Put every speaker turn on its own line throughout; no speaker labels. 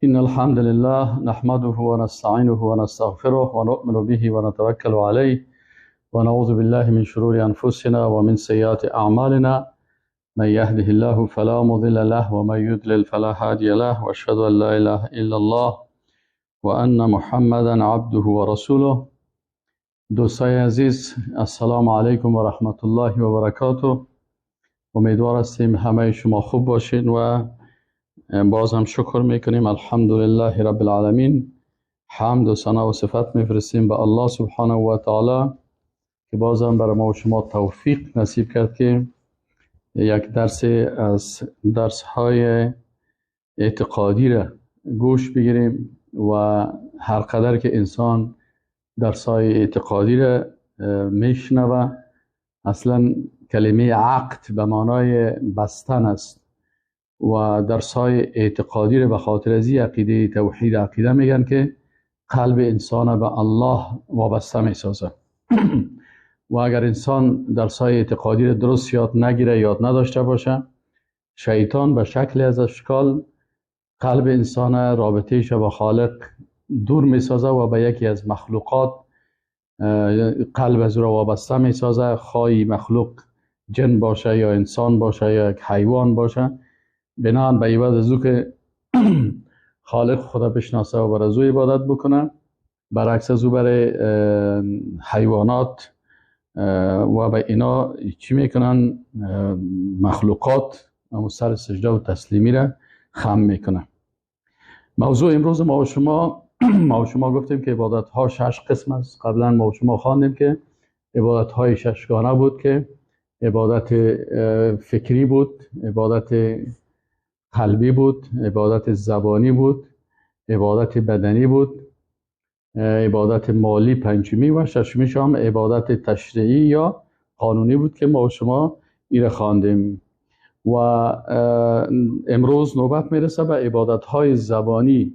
إن الحمد لله نحمده ونستعينه ونستغفره ونؤمن به ونتوكل عليه ونعوذ بالله من شرور أنفسنا ومن سيئات أعمالنا، من يهده الله فلا مضل له ومن يضلل فلا هادي له، وأشهد أن لا إله إلا الله وأن محمدا عبده ورسوله. دوستای عزیز، السلام علیکم و رحمت الله و برکاته. امیدوار هستیم همه شما خوب باشین و باز هم شکر میکنیم. الحمدلله رب العالمین. حمد و ثنا و صفت میفرستیم به الله سبحانه و تعالی که باز هم برای ما و شما توفیق نصیب کرد که یک درس از درس های اعتقادی را گوش بگیریم و هر قدر که انسان درس های اعتقادی را میشنوه، اصلا کلمه عقد به معنای بستن است و درس های اعتقادی را به خاطر از عقیده توحید عقیده میگن که قلب انسان به الله وابسته میسازه و اگر انسان درس های اعتقادی را درست یاد نگیره، یاد نداشته باشه، شیطان به شکل از اشکال قلب انسان رابطه‌اش با خالق دور میسازه و به یکی از مخلوقات قلب از او را وابسته میسازه، خواهی مخلوق جن باشه یا انسان باشه یا یک حیوان باشه. بنابراین به عوض از او که خالق خدا بشناسه و بر از او عبادت بکنه، برعکس از او برای حیوانات و به اینا چی میکنن؟ مخلوقات اما سر سجده و تسلیمی را خم میکنن. موضوع امروز ما و شما گفتیم که عبادت ها 6 قسم است. قبلا ما و شما خواندیم که عبادت های ششگانه بود که عبادت فکری بود، عبادت قلبی بود، عبادت زبانی بود، عبادت بدنی بود، عبادت مالی پنجمی و ششمیش هم عبادت تشریعی یا قانونی بود که ما و شما ایره خواندیم. و امروز نوبت میرسه به عبادت های زبانی.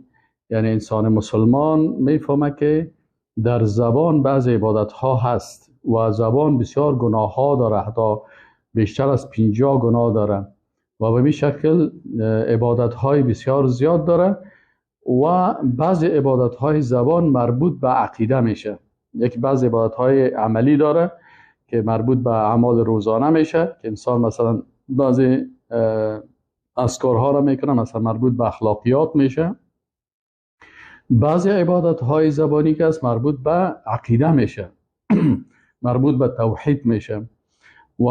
یعنی انسان مسلمان میفهمه که در زبان بعض عبادت ها هست و زبان بسیار گناه ها داره، حتی بیشتر از 50 گناه داره و به این شکل عبادت های بسیار زیاد داره و بعض عبادت های زبان مربوط به عقیده میشه. یک بعض عبادت های عملی داره که مربوط به اعمال روزانه میشه که انسان مثلا بعضی اذکارها را میکنه، مثلا مربوط به اخلاقیات میشه. بعضی عبادت های زبانی که است مربوط به عقیده میشه، مربوط به توحید میشه و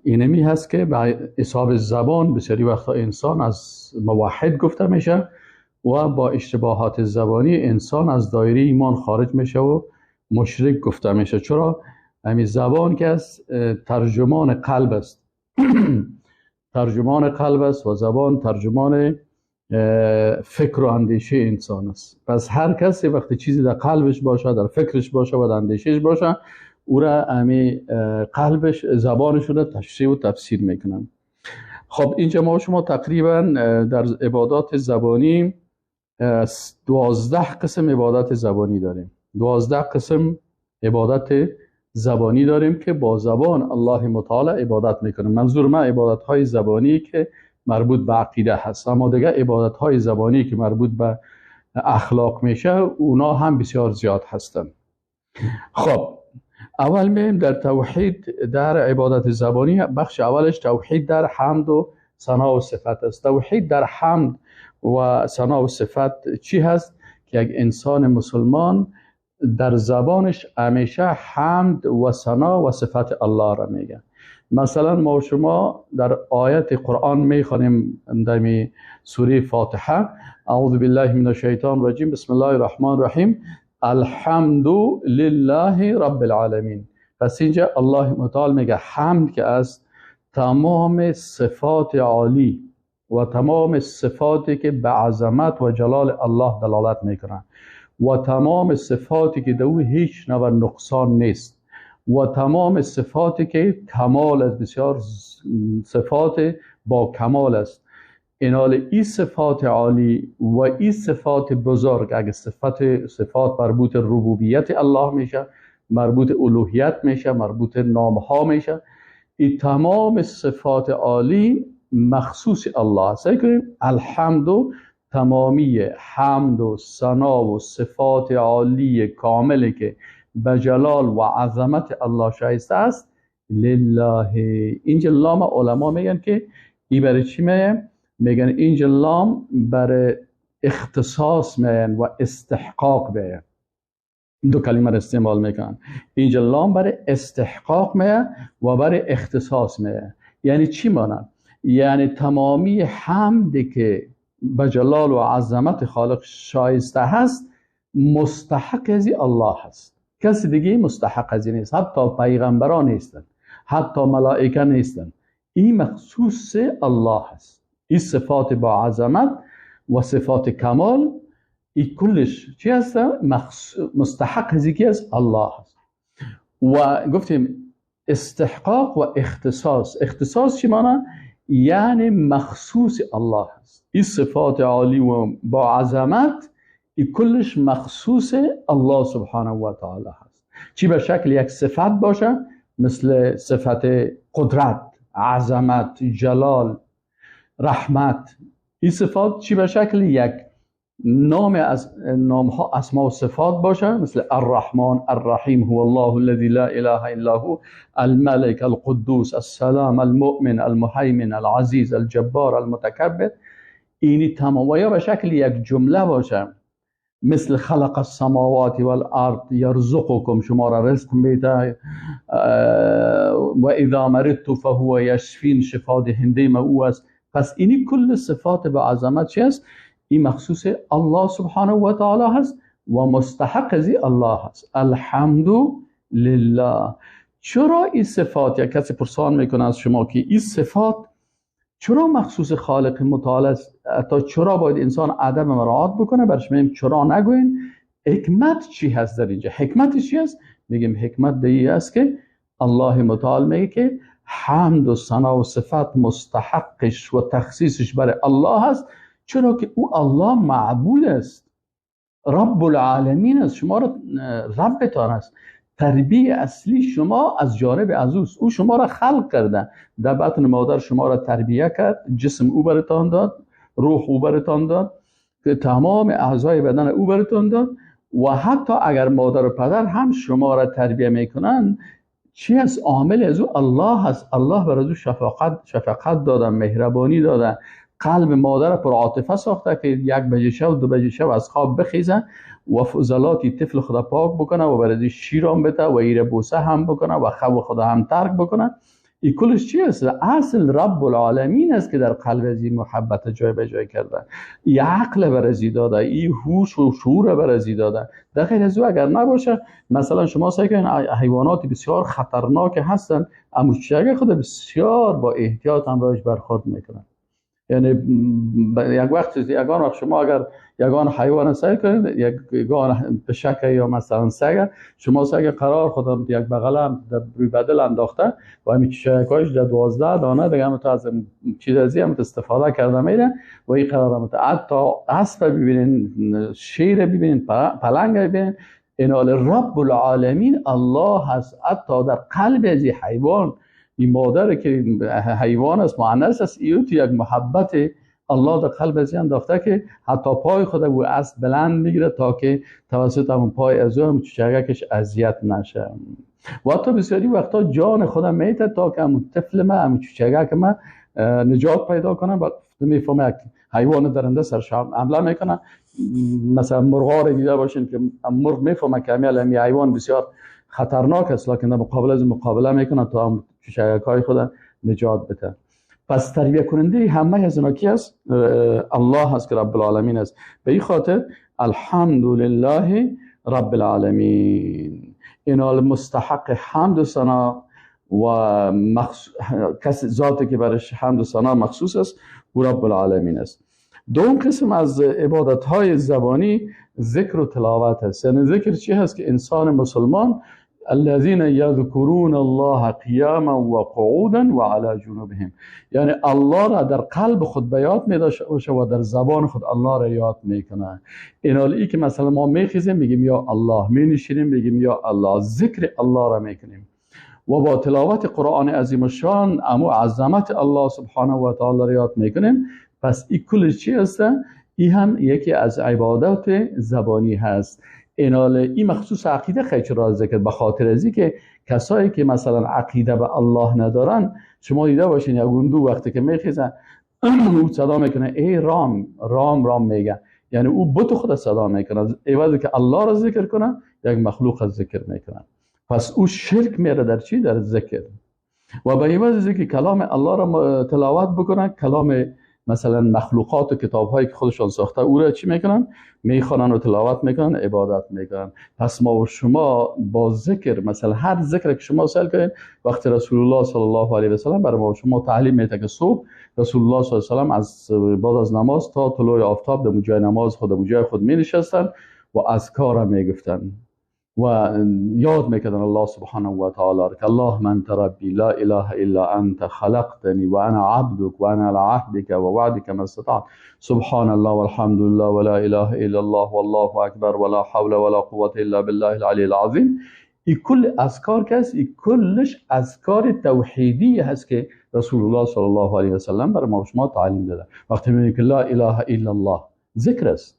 اینمی هست که به حساب زبان بسیاری وقتا انسان از موحد گفته میشه و با اشتباهات زبانی انسان از دایره ایمان خارج میشه و مشرک گفته میشه. چرا؟ همین زبان که است ترجمان قلب است ترجمان قلب است و زبان ترجمان فکر و اندیشه انسان است. پس هر کسی وقتی چیزی در قلبش باشه، در فکرش باشه و در اندیشهش باشه، او را امی قلبش زبانش را تشریح و تفسیر میکنن. خب اینجا ما شما تقریبا در عبادات زبانی 12 قسم عبادت زبانی داریم. 12 قسم عبادت زبانی داریم که با زبان الله متعال عبادت میکنیم. منظور ما عبادت های زبانی که مربوط به عقیده هست، اما دیگه عبادت های زبانی که مربوط به اخلاق میشه اونا هم بسیار زیاد هستن. خب اول میایم در توحید در عبادت زبانی. بخش اولش توحید در حمد و ثنا و صفت است. توحید در حمد و ثنا و صفت چی هست؟ که یک انسان مسلمان در زبانش همیشه حمد و ثنا و صفت الله را میگه. مثلا ما و شما در آیت قرآن میخوانیم در سوره فاتحه، اعوذ بالله من الشیطان الرجیم، بسم الله الرحمن الرحیم، الحمد لله رب العالمین. پس اینجا الله متعال میگه حمد که از تمام صفات عالی و تمام صفاتی که به عظمت و جلال الله دلالت میکنن و تمام صفاتی که در او هیچ نوع نقصان نیست و تمام صفاتی که کمال است، بسیار صفات با کمال است. اینال این صفات عالی و این صفات بزرگ، اگه صفات مربوط ربوبیت الله میشه، مربوط الوهیت میشه، مربوط نامها میشه، این تمام صفات عالی مخصوص الله است. الحمد تمامی حمد و ثنا و صفات عالی کامل که به جلال و عظمت الله شایسته است لله. اینجا لام علما میگن که ای برای چی میگن؟ میگن اینجا لام برای اختصاص میگن و استحقاق میگن. این دو کلمه رو استعمال میکنن. اینجا لام برای استحقاق میگن و برای اختصاص میگن. یعنی چی مانن؟ یعنی تمامی حمد که به جلال و عظمت خالق شایسته هست مستحق از الله هست، کسی دیگه مستحق از نیست، حتی پیغمبران نیستن، حتی ملائکه نیستن. این مخصوص الله هست. این صفات با عظمت و صفات کمال این کلش چی هست؟ مستحق از کی است؟ الله هست. و گفتیم استحقاق و اختصاص. اختصاص چی معنی؟ یعنی مخصوص الله هست. این صفات عالی و با عظمت این کلش مخصوص الله سبحانه و تعالی هست. چی به شکل یک صفت باشه، مثل صفت قدرت، عظمت، جلال، رحمت، این صفات چی به شکل یک نام از نامها اسما و صفات باشه، مثل الرحمن، الرحیم، هو الله الذي لا اله الا هو، الملك، القدوس، السلام، المؤمن، المهیمن، العزیز، الجبار، المتکبر. اینی تمام. و یا به شکل یک جمله باشه، مثل خلق السماوات والارض یرزقکم، شما را رزق میده، و اذا مرضت فهو یشفین، شفا دهنده ما او است. پس اینی کل صفات با عظمت چی است؟ این مخصوص الله سبحانه و تعالی هست و مستحق از الله هست. الحمد لله. چرا این صفات، یا کسی پرسان میکنه از شما که این صفات چرا مخصوص خالق متعال است، تا چرا باید انسان ادب مراعات بکنه؟ برش میگیم چرا نگوین، حکمت چی هست در اینجا؟ حکمت چی هست؟ میگیم حکمت در است که الله متعال میگه که حمد و ثنا و صفت مستحقش و تخصیصش برای الله هست، چرا که او الله معبود است، رب العالمین است، شما را ربتان است. تربیه اصلی شما از جانب از اوست، او شما را خلق کرده، در بطن مادر شما را تربیه کرد، جسم او برتان داد، روح او برتان داد، تمام اعضای بدن او برتان داد. و حتی اگر مادر و پدر هم شما را تربیه میکنن، چی از عامل از او؟ الله هست. الله بر از او شفقت داده، مهربانی داده، قلب مادر پر عاطفه ساخته که 1 بجه شب 2 بجه شب از خواب بخیزه و فضلات طفل خدا پاک بکنه و برای شیرام بده و ایره بوسه هم بکنه و خو خدا هم ترک بکنه. این کلش چی است؟ اصل رب العالمین است که در قلب از این محبت جای به جای کرده، این عقل برازی داده، این هوش و شعور برازی داده. در غیر از او اگر نباشه، مثلا شما سعی کنین حیوانات بسیار خطرناک هستن، اما چیزی خود بسیار با احتیاط همراهش برخورد میکنن. یعنی یک وقت یگان وقت شما اگر یگان حیوان سعی کنید، یگان پشک یا مثلا سگ، شما سگ قرار خود یک بغل در روی بدل انداخته و همین چشایکایش در 12 دانه دیگه هم تو از چیز ازی هم استفاده کرده میره و این قرار هم حتی اسب ببینین، شیر ببینین، پلنگ ببینین، این حال رب العالمین الله هست. حتی در قلب از حیوان، این مادر که حیوان است، مؤنث است، ایو تو یک محبت الله در قلب از انداخته که حتی پای خود او اسب بلند میگیره تا که توسط همون پای از او هم چشگکش اذیت نشه. و حتی بسیاری وقتا جان خودم میته تا که همون طفل ما، همون چشگک ما نجات پیدا کنه. و میفهمه یک حیوان درنده سرش حمله میکنه، مثلا مرغا رو دیده باشین که مرغ میفهمه که همین حیوان بسیار خطرناک است، لکن در مقابله از مقابله میکنه تا هم چشگک‌های خود نجات بده. پس تربیه کننده همه از اینا کی است؟ الله هست که رب العالمین است. به این خاطر الحمدلله رب العالمین، این مستحق حمد و ثنا و کس ذاتی که برش حمد و ثنا مخصوص است او رب العالمین است. دوم قسم از عبادت های زبانی ذکر و تلاوت است. یعنی ذکر چی هست؟ که انسان مسلمان الذين يذكرون الله قیاما و قعودا و علی جنوبهم، یعنی الله را در قلب خود به یاد می داشته باشه و در زبان خود الله را یاد میکنه. این حالی که مثلا ما میخیزیم میگیم یا الله، می نشینیم میگیم یا الله، ذکر الله را میکنیم و با تلاوت قرآن عظیم الشان امو عظمت الله سبحانه و تعالی را یاد میکنیم. پس این کل چی هست؟ این هم یکی از عبادات زبانی هست. این مخصوص عقیده خیلی را ذکر به خاطر ازی که کسایی که مثلا عقیده به الله ندارن، شما دیده باشین یا گندو وقتی که میخیزن او صدا میکنه ای رام رام رام میگه، یعنی او بت خود صدا میکنه، عوض که الله را ذکر کنه یک مخلوق را ذکر میکنه. پس او شرک میره در چی؟ در ذکر. و به عوض که کلام الله را تلاوت بکنه، کلام مثلا مخلوقات و کتاب هایی که خودشان ساخته او را چی میکنن؟ میخوانن و تلاوت میکنن، عبادت میکنن. پس ما و شما با ذکر، مثلا هر ذکر که شما سأل کنین، وقتی رسول الله صلی الله علیه و سلم برای ما و شما تعلیم میده که صبح رسول الله صلی الله علیه و سلم از بعد از نماز تا طلوع آفتاب در جای نماز خود در جای خود می نشستن و اذکار میگفتن و یاد میکردن الله سبحانه و تعالی که اللهم انت ربی لا اله الا انت خلقتنی و انا عبدک و انا على عهدک و وعدک ما استطعت سبحان الله والحمد لله ولا اله الا الله والله اکبر ولا حول ولا قوة الا بالله العلی العظیم. این کل اذکار که هست، این کلش اذکار توحیدی هست که رسول الله صلی الله علیه و سلم برای ما شما تعلیم داده. وقتی میگیم که لا اله الا الله ذکر است،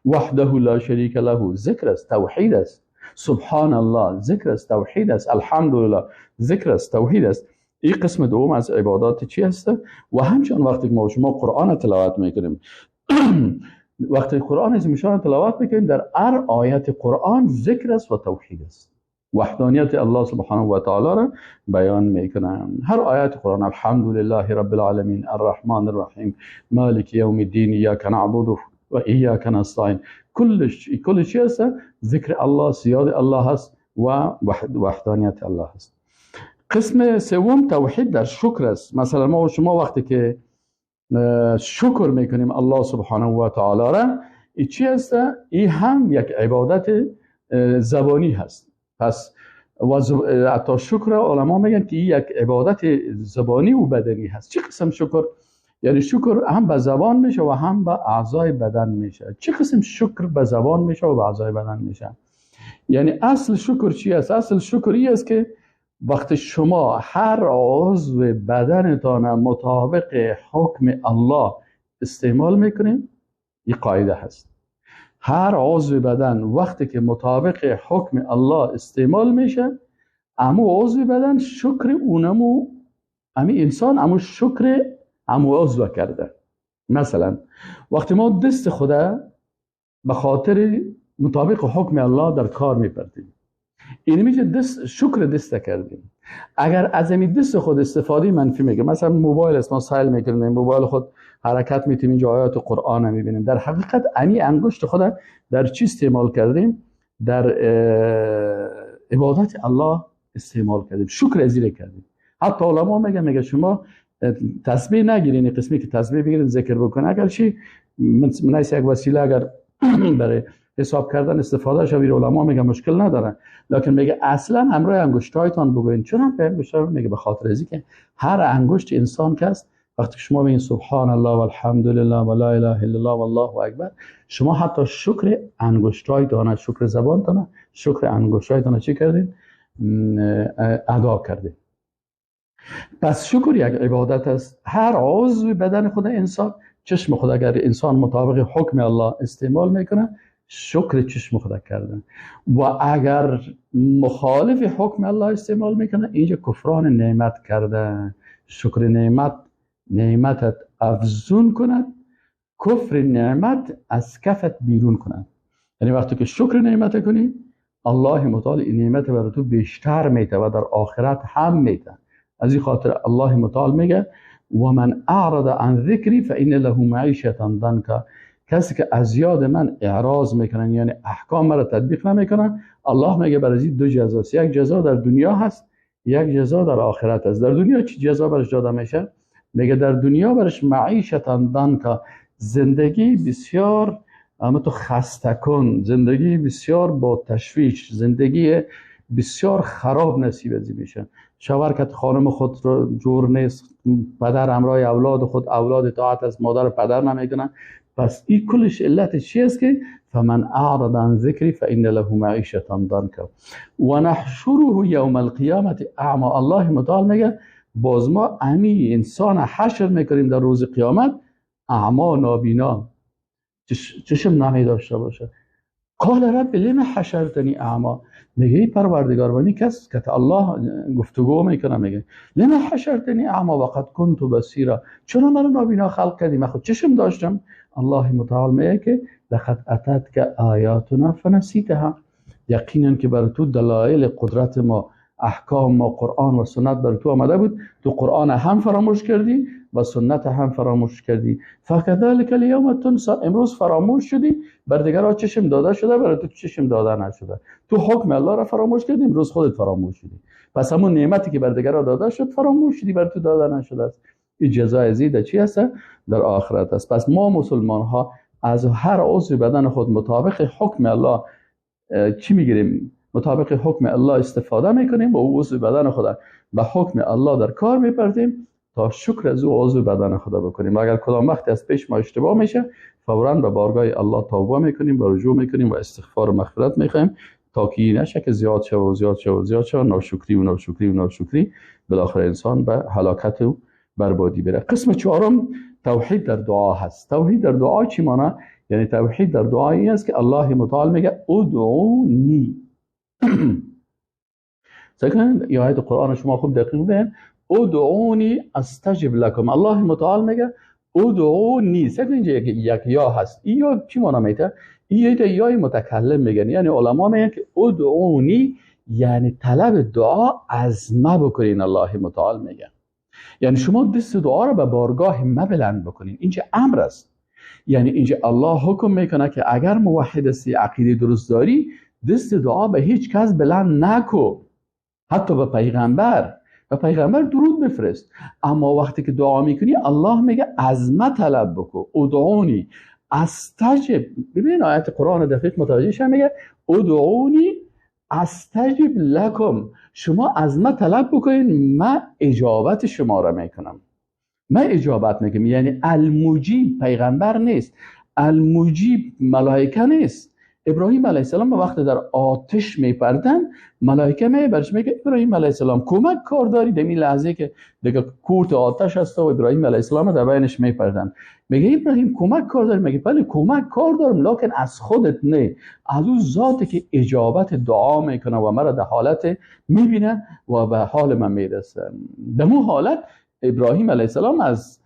وحده لا شریک له ذکر است، توحید است، سبحان الله ذکر است، توحید است، الحمدلله ذکر است، توحید است. این قسم دوم از عبادات چی هست؟ و همچنین وقتی که ما شما قرآن تلاوت میکنیم، وقتی قرآن از میشان تلاوت میکنیم، در هر آیت قرآن ذکر است و توحید است، وحدانیت الله سبحانه و تعالی را بیان میکنن. هر آیت قرآن الحمدلله رب العالمین الرحمن الرحیم مالک یوم الدین ایاک نعبد و ایاک نستعین، کل چی هست؟ ذکر الله، سیاد الله هست و وحدانیت الله هست. قسم سوم توحید در شکر است. مثلا ما و شما وقتی که شکر میکنیم الله سبحانه و تعالی را، ای چی هست؟ ای هم یک عبادت زبانی هست. پس حتی شکر علما میگن که یک عبادت زبانی و بدنی هست. چه قسم شکر؟ یعنی شکر هم به زبان میشه و هم به اعضای بدن میشه. چه قسم شکر به زبان میشه و به اعضای بدن میشه؟ یعنی اصل شکر چی است؟ اصل شکر این است که وقتی شما هر عضو بدنتان مطابق حکم الله استعمال میکنین، این قاعده هست. هر عضو بدن وقتی که مطابق حکم الله استعمال میشه، امو عضو بدن شکر اونمو، امی انسان امو شکر امو عضو کرده. مثلا وقتی ما دست خدا به خاطر مطابق حکم الله در کار میپردیم، این میشه دست شکر دست کردیم. اگر از این دست خود استفاده منفی میگه، مثلا موبایل است، ما سایل میکنیم، موبایل خود حرکت میتیم، اینجا آیات قرآن هم میبینیم، در حقیقت امی انگشت خود در چی استعمال کردیم؟ در عبادت الله استعمال کردیم، شکر ازیره کردیم. حتی علما میگه شما تسبیح نگیرین، قسمی که تسبیح بگیرین ذکر بکنه، اگر چی من یک وسیله اگر برای حساب کردن استفاده شوید، علما میگه مشکل نداره، لکن میگه اصلا همراه انگشتایتان بگوین. چون هم به انگشتای میگه؟ به خاطر ازی که هر انگشت انسان که است، وقتی شما بگین سبحان الله والحمدلله و لا اله الا الله والله اکبر، شما حتی شکر انگشتایتان، شکر زبانتان، شکر انگشتایتان چی کردین؟ ادا کردین. پس شکر یک عبادت است. هر عضو بدن خود انسان، چشم خود اگر انسان مطابق حکم الله استعمال میکنه، شکر چشم خود کردن، و اگر مخالف حکم الله استعمال میکنه، اینجا کفران نعمت کرده. شکر نعمت، نعمتت افزون کند، کفر نعمت از کفت بیرون کند. یعنی وقتی که شکر نعمت کنی، الله متعال این نعمت برای تو بیشتر میده و در آخرت هم میده. از این خاطر الله متعال میگه و من اعرض عن ذکری فان له معیشة ضنکا، کسی که از یاد من اعراض میکنن، یعنی احکام مرا تطبیق نمیکنن، الله میگه برای دو جزاست، یک جزا در دنیا هست، یک جزا در آخرت هست. در دنیا چی جزا برش داده میشه؟ میگه در دنیا برش معیشة ضنکا، زندگی بسیار اما تو خسته کن، زندگی بسیار با تشویش، زندگی بسیار خراب نصیب ازی میشه. شوهر که خانم خود رو جور نیست، پدر همراه اولاد خود، اولاد اطاعت از مادر و پدر نمیکنن. پس این کلش علت چی است که فمن اعرض عن ذکری فان له معیشة ضنکا و نحشره یوم القیامة اعمی. الله متعال میگه باز ما امی انسان حشر میکنیم در روز قیامت اعما، نابینا. چشم نمی داشته باشه. قال رب لما حشرتنی اعما، میگه ای پروردگار، با کس که الله گفتگو میکنه، میگه لما حشرتنی اعما وقد كنت بصیرا، چرا منو نابینا خلق کردی؟ من خود چشم داشتم. الله متعال میگه که لقد اتتک آیاتنا فنسیتها، یقینا که بر تو دلایل قدرت ما، احکام ما، قرآن و سنت بر تو آمده بود، تو قرآن هم فراموش کردی و سنت هم فراموش کردی. فکذلک الیوم تنسی، امروز فراموش شدی، بر دیگران چشم داده شده، بر تو چشم داده نشده. تو حکم الله را فراموش کردی، امروز خودت فراموش شدی. پس همون نعمتی که بر دیگران داده شد فراموش شدی، بر تو داده نشده است. این جزای زیده چی هست؟ در آخرت است. پس ما مسلمان ها از هر عضو بدن خود مطابق حکم الله چی میگیریم؟ مطابق حکم الله استفاده میکنیم و او عضو بدن خود به حکم الله در کار میپردیم تا شکر از او عضو بدن خدا بکنیم. اگر کدام وقتی از پیش ما اشتباه میشه، فوراً به بارگاه الله توبه میکنیم و رجوع میکنیم و استغفار و مغفرت میخوایم تا که نشه که زیاد شه و زیاد شه و زیاد شه و ناشکری و ناشکری و ناشکری، بالاخره انسان به هلاکت و بربادی بره. قسم چهارم توحید در دعا هست. توحید در دعا چی معنی؟ یعنی توحید در دعا این است که الله متعال میگه ادعونی. سکن یا آیت قرآن شما خوب دقیق ببینید، ادعونی استجب لکم. الله متعال میگه ادعونی. سکن اینجا یک یا هست. این یا چی معنی میده؟ این یای متکلم میگن، یعنی علما میگن که ادعونی یعنی طلب دعا از ما بکنین. الله متعال میگه یعنی شما دست دعا رو به بارگاه ما بلند بکنین. اینجا امر است، یعنی اینجا الله حکم میکنه که اگر موحد هستی، عقیده درست داری، دست دعا به هیچ کس بلند نکو، حتی به پیغمبر. به پیغمبر درود بفرست، اما وقتی که دعا میکنی الله میگه از ما طلب بکو، ادعونی استجب. ببینید آیت قرآن دقیق متوجه شم، میگه ادعونی استجب لکم، شما از ما طلب بکنین، من اجابت شما را میکنم، من اجابت میکنم. یعنی المجیب پیغمبر نیست، المجیب ملائکه نیست. ابراهیم علیه السلام وقتی در آتش میپردن، ملائکه می برش میگه ابراهیم علیه السلام کمک کار داری؟ در این لحظه که دیگه کورت آتش هست و ابراهیم علیه السلام در بینش میپردن، میگه ابراهیم کمک کار داری؟ میگه بله کمک کار دارم، لکن از خودت نه، از اون ذاتی که اجابت دعا میکنه و مرا در حالت میبینه و به حال من میرسه. در اون حالت ابراهیم علیه السلام از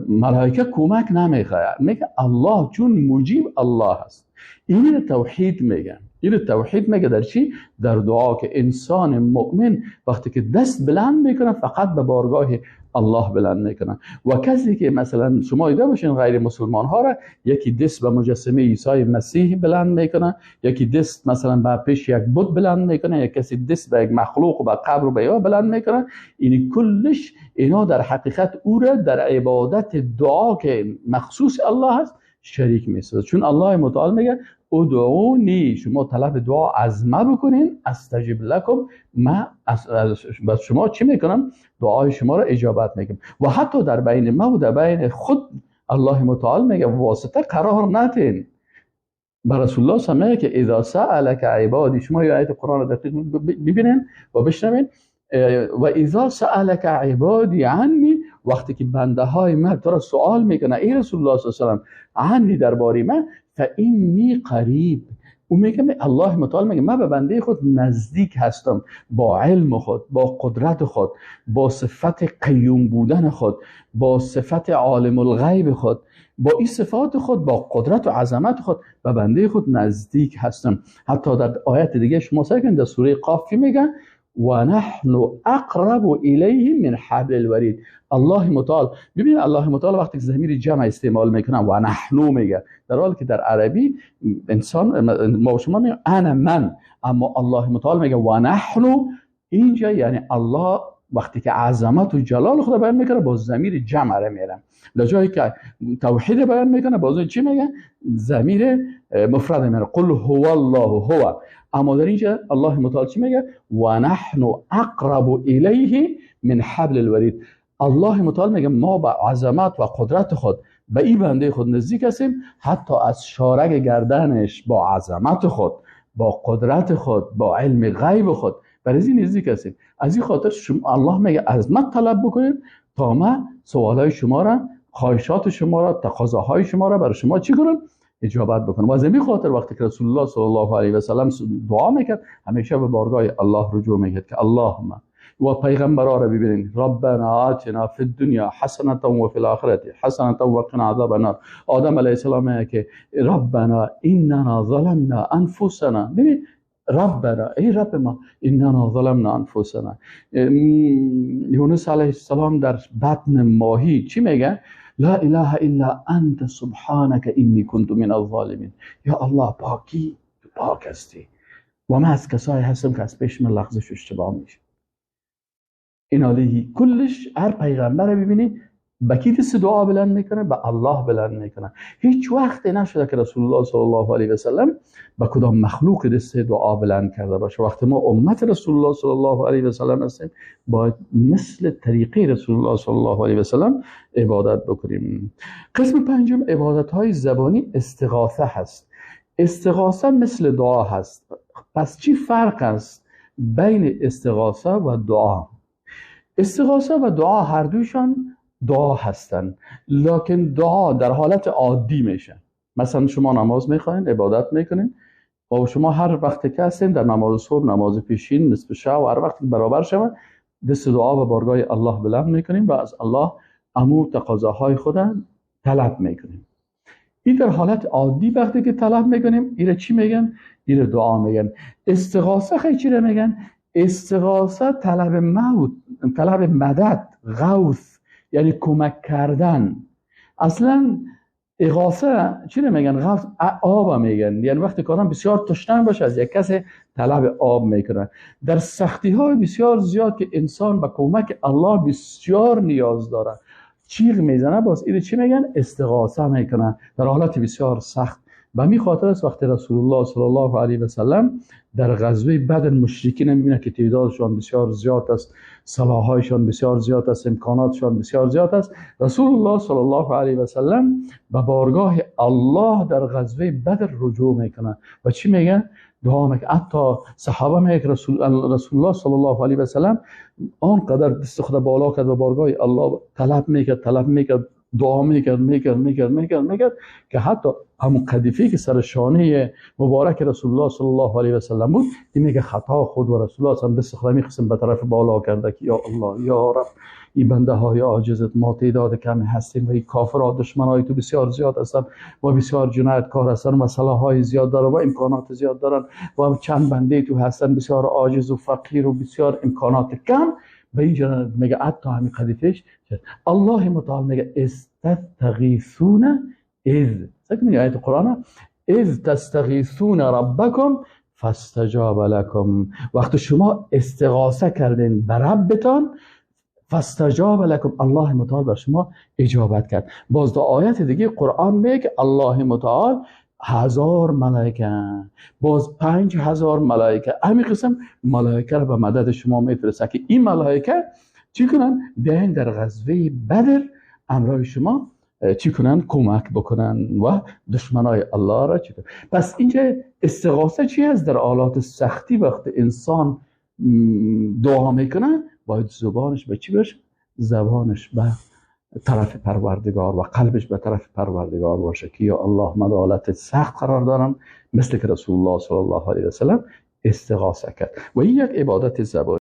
ملائکه کمک نمیخواد، میگه الله، چون مجیب الله هست. این توحید میگن، این توحید میگه در چی؟ در دعا، که انسان مؤمن وقتی که دست بلند میکنه فقط به بارگاه الله بلند میکنه. و کسی که مثلا شما دیده باشین غیر مسلمان ها را، یکی دست به مجسمه عیسی مسیح بلند میکنه، یکی دست مثلا به پیش یک بت بلند میکنه، یک کسی دست به یک مخلوق و به قبر و به یا بلند میکنه. این کلش اینا در حقیقت او را در عبادت دعا که مخصوص الله هست شریک میسازه. چون الله متعال میگه ادعونی، شما طلب دعا از ما بکنین، استجب لکم، ما از شما چی میکنم؟ دعای شما را اجابت میکنم. و حتی در بین ما و در بین خود الله متعال میگه واسطه قرار ندین. بر رسول الله صلی الله علیه و که اذا سألک عبادی، شما یه آیت قرآن را دقیق ببینین و بشنوین، و اذا سألک عبادی عنی، وقتی که بنده های من تو را سوال میکنه ای رسول الله صلی الله علیه و سلم، عنی درباره من، فانی قریب، او میگه الله متعال میگه من به بنده خود نزدیک هستم، با علم خود، با قدرت خود، با صفت قیوم بودن خود، با صفت عالم الغیب خود، با این صفات خود، با قدرت و عظمت خود به بنده خود نزدیک هستم. حتی در آیت دیگه شما سعی کنید در سوره قاف میگه و نحن اقرب الیه من حبل الورید. الله متعال، ببینید الله متعال وقتی که ضمیر جمع استعمال میکنه و نحن میگه، در حالی که در عربی انسان ما و شما میگه انا من، اما الله متعال میگه و نحن اینجا، یعنی الله وقتی که عظمت و جلال خدا بیان میکنه با ضمیر جمع را میاره، در جایی که توحید بیان میکنه باز چی میگه؟ ضمیر مفرد میاره، قل هو الله هو. اما در اینجا الله متعال چی میگه؟ و نحن اقرب الیه من حبل الورید. الله متعال میگه ما با عظمت و قدرت خود به این بنده خود نزدیک هستیم، حتی از شارگ گردنش با عظمت خود، با قدرت خود، با علم غیب خود برای این نزدیک هستیم. از این خاطر شما الله میگه از من طلب بکنید تا من سوالای شما را خواهشات شما را، تقاضاهای شما را برای شما چی کنم؟ اجابت بکنم. و از این خاطر وقتی که رسول الله صلی الله علیه و سلم دعا میکرد، همیشه به بارگاه الله رجوع میکرد که اللهم، و پیغمبرا را ببینید، ربنا آتنا فی الدنیا حسنه و فی الاخره حسنه و قنا عذاب النار. آدم علیه السلام میگه که ربنا اننا ظلمنا انفسنا. ببین، ربنا، ای رب ما، اننا ظلمنا انفسنا. یونس علیه السلام در بطن ماهی چی میگه؟ لا اله الا انت سبحانك انی كنت من الظالمین. یا الله، پاکی، تو پاک هستی و من از کسایی هستم که از پیش من لغزش اشتباه میشه. این علیه کلش هر پیغمبر ببینی به کی دست دعا بلند میکنه؟ به الله بلند میکنه. هیچ وقت نشده که رسول الله صلی الله علیه و سلم به کدام مخلوق دست دعا بلند کرده باشه. وقتی ما امت رسول الله صلی الله علیه و سلم هستیم، باید مثل طریقه رسول الله صلی الله علیه و سلم عبادت بکنیم. قسم پنجم عبادت های زبانی استغاثه هست. استغاثه مثل دعا هست. پس چی فرق است بین استغاثه و دعا؟ استغاثه و دعا هر دوشان دعا هستند، لکن دعا در حالت عادی میشه. مثلا شما نماز میخواین، عبادت میکنین و شما هر وقت که هستین در نماز صبح، نماز پیشین، نصف شب و هر وقت برابر شود، دست دعا به بارگاه الله بلند میکنیم و از الله امور تقاضاهای خود طلب میکنیم. این در حالت عادی وقتی که طلب میکنیم، ایره چی میگن؟ ایره دعا میگن. استغاثه خیلی چی میگن؟ استغاثه طلب موت، طلب مدد، غوث، یعنی کمک کردن. اصلا اغاثه چی میگن؟ غوث آب میگن. یعنی وقتی که آدم بسیار تشنه باشه از یک کسی طلب آب میکنه. در سختی های بسیار زیاد که انسان به کمک الله بسیار نیاز داره، چیغ میزنه، باز اینو چی میگن؟ استغاثه میکنه در حالت بسیار سخت. به می خاطر است وقتی رسول الله صلی الله علیه و سلم در غزوه بدر مشرکین میبینه که تعدادشان بسیار زیاد است، سلاحهایشان بسیار زیاد است، امکاناتشان بسیار زیاد است، رسول الله صلی الله علیه و سلم به بارگاه الله در غزوه بدر رجوع میکنه و چی میگه؟ دعا میکنه. حتی صحابه میگه رسول الله صلی الله علیه و سلم آنقدر دست خود بالا کرد و بارگاه الله طلب میکرد، طلب میکرد، دعا میکرد، میکرد، میکرد، میکرد، میکرد که حتی همون قدیفه که سر شانه مبارک رسول الله صلی الله علیه و سلم بود، این میگه خطا خود و رسول الله صلی الله علیه و سلم دست خود به طرف بالا کرده که یا الله، یا رب، این بنده های عاجزت، ما تعداد کمی هستیم و این کافرها دشمنای تو بسیار زیاد هستن و بسیار جنایتکار هستن و سلاح‌های زیاد دارن و امکانات زیاد دارن و چند بنده تو هستن بسیار عاجز و فقیر و بسیار امکانات کم. به اینجا میگه حتی همین قدیفش الله متعال میگه استغیثون اذ، سکنی آیت قرآن، اذ تستغیثون ربکم فاستجاب لکم. وقتی شما استغاثه کردین به ربتان، فاستجاب لکم، الله متعال بر شما اجابت کرد. باز در آیت دیگه قرآن میگه الله متعال 1000 ملائکه، باز 5000 ملائکه، همین قسم ملائکه رو به مدد شما میفرسته که این ملائکه چی کنن؟ بیاین در غزوه بدر امرای شما چی کنن؟ کمک بکنن و دشمنای الله را چی کنن. پس اینجا استغاثه چی هست؟ در آلات سختی وقت انسان دعا میکنه باید زبانش به چی باشه؟ زبانش به طرف پروردگار و قلبش به طرف پروردگار باشه که یا الله من حالت سخت قرار دارم، مثل که رسول الله صلی الله علیه و سلم استغاثه کرد. و این یک عبادت زبانی.